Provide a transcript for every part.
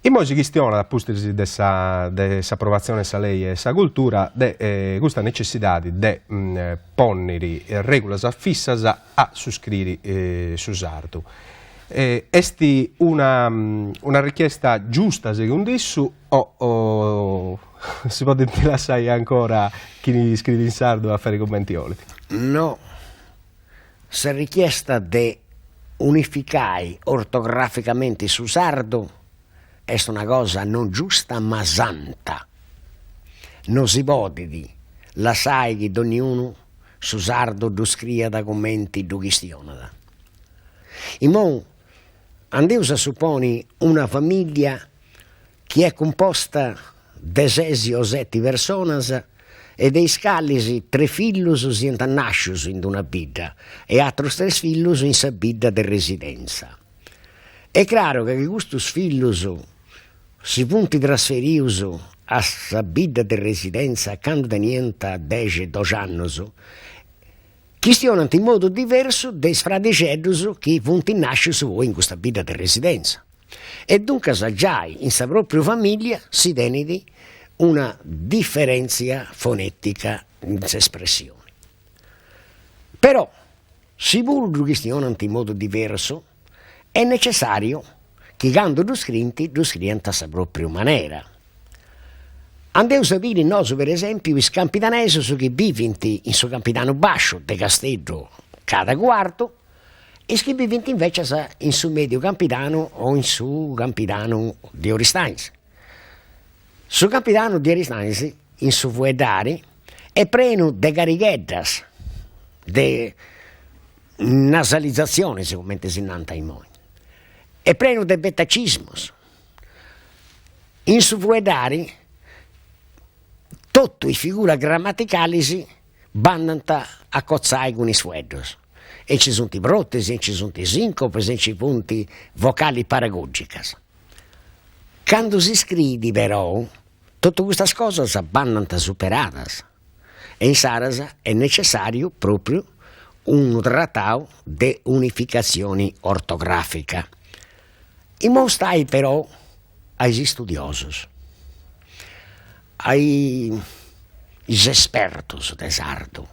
Immoi si chistionat, a pustis de sa de s'aprovatzione de sa lei 'e sa cultura, de custa necessidadi de pònniri règulas fissas a su scriri su sardu. Est una una richiesta giusta segundu issu o si podint lassai ancora chini scriit in sardu a fai cumenti 'olit? No, Sa richiesta de unificai ortograficamenti su sardu est una cosa non giusta ma santa. No si podit lassai chi donniunu su sardu ddu scriat cumenti ddu chistionat. Imou andeus a suponi una familia chi est cumposta de sesi o seti personas e de is calis tres fillus siant nàscius in una bidda e atrus tres fillus in sa bidda de residentza. Est craru ca chi custus fillus si funt trasferius a sa bidda de residentza candu teniant dexi doxi annus, chistionant in modu diversu de is fradixeddus chi funt nàscius poi in custa bidda de residentza. E duncas giai in sa pròpriu famìllia si tenit una diferèntzia fonètica in s'espressioni. Però, si puru ddu chistionant in modu diversu, est necessàriu chi candu ddu scrint ddu scriant a sa pròpriu manera. Andeus a biri nosu per esèmpiu is campidanesus chi bivint in su Campidanu Bàsciu de Casteddu cada cuartu, Is chi bivint invècias in su Mèdiu Campidanu o in su Campidanu de Oristanis. Su Campidanu de Oristanis in su fueddari est prenu de carigheddas, de nasalizatzionis, cumenti si nant imoi, est prenu de betacismus. In su fueddari totu is figuras grammaticalis bandant a cotzai cun is fueddus e nci sunt protesi, nci sunt sincopes, nci funt vocalis paragogicas. Candu si scriit però totu custas cosas bandant superadas e insaras est necessariu propriu unu tratau de unificatzioni ortografica. Imoi stait però a is istudiosus, a is espertus de sardu,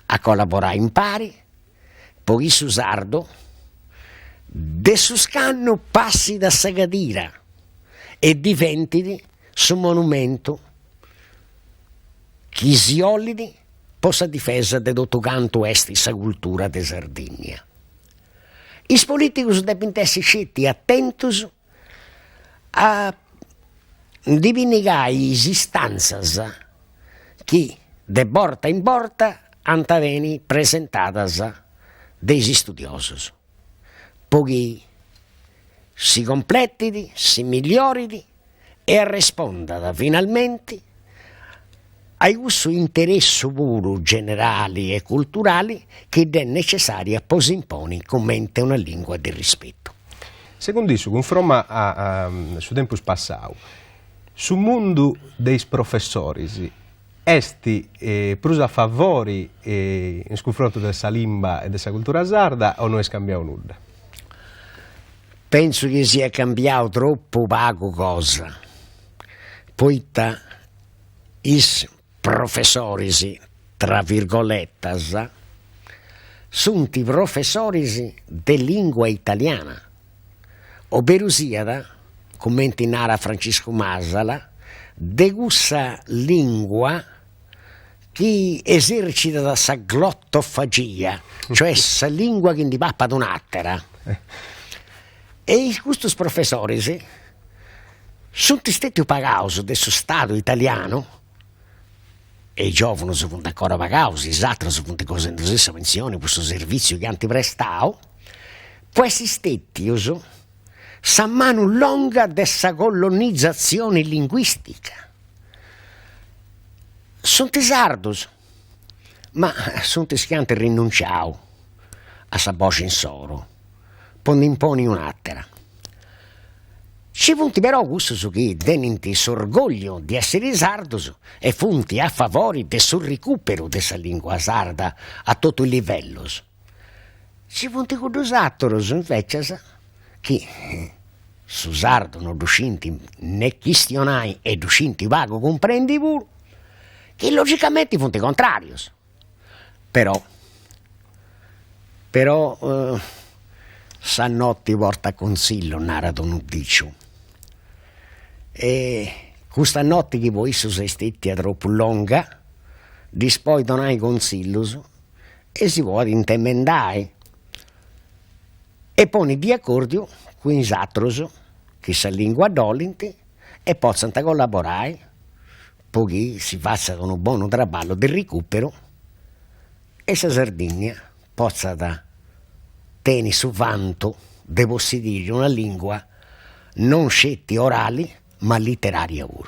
a collaborai impari po chi su sardu de su scannu passit a sa cadira e diventit su monumentu chi si 'olit po sa difesa de totu cantu est sa cultura de Sardinnia. Is politicus depint essi sceti atentus a ndi pinnigai is istantzas chi de borta in borta ant a beni presentadas de is istudiosus, po chi si completit, si milliorit e arrespondat finalmenti a cussu interessu puru generali e culturali chi dd'est necessària po s'imponi comente una lìngua de rispetu. Segundu issu, cunfromma a su tempus passau, su mundu de is professoris est prus a favori in su cunfrontu de sa limba e de sa cultura sarda o no est cambiau nudda? Pentzu chi siat cambiau tropu pagu cosa, poita is professoris, tra virgoletas, sunt professoris de lingua italiana, oberu siat, cumenti narat Franciscu Masala, de cussa lingua chi esercitat sa glottofagia, cioè sa lingua chi ndi papat un'atera. E custus professoris sunt stetius pagaus de su Stadu italianu, e is giovunus funt ancora pagaus, is aterus funt gosendusì sa pensioni po su servitziu chi ant prestau, po essi stetius sa manu longa de sa colonizatzioni linguistica. Sunt sardus, ma sunt is chi ant rinunciau a sa boxi insoru po nd'imponi un'atera. Ci funt però cussus chi tenint s'orgogliu di essiri sardus e funt a favori de su ricuperu de sa lingua sarda a totu is livellus. Ci funt cuddus aterus invecias chi. Su sardu no ddu scint ne chistionai e ddu scint pagu cumprendi puru, chi logicamenti funt contrarius, però però sa noti portat consillu, narat unu diciu, e custa noti chi po issus est stetia tropu longa, ddis podit donai consillus e si podint emendai e ponni di acordiu cun is atrus chi sa lingua dd'olint e potzant collaborai po chi si fatzat unu bonu traballu de recuperu e sa Sardinnia potzat tenni su vantu de possidiri una lingua non sceti orali ma literaria puru.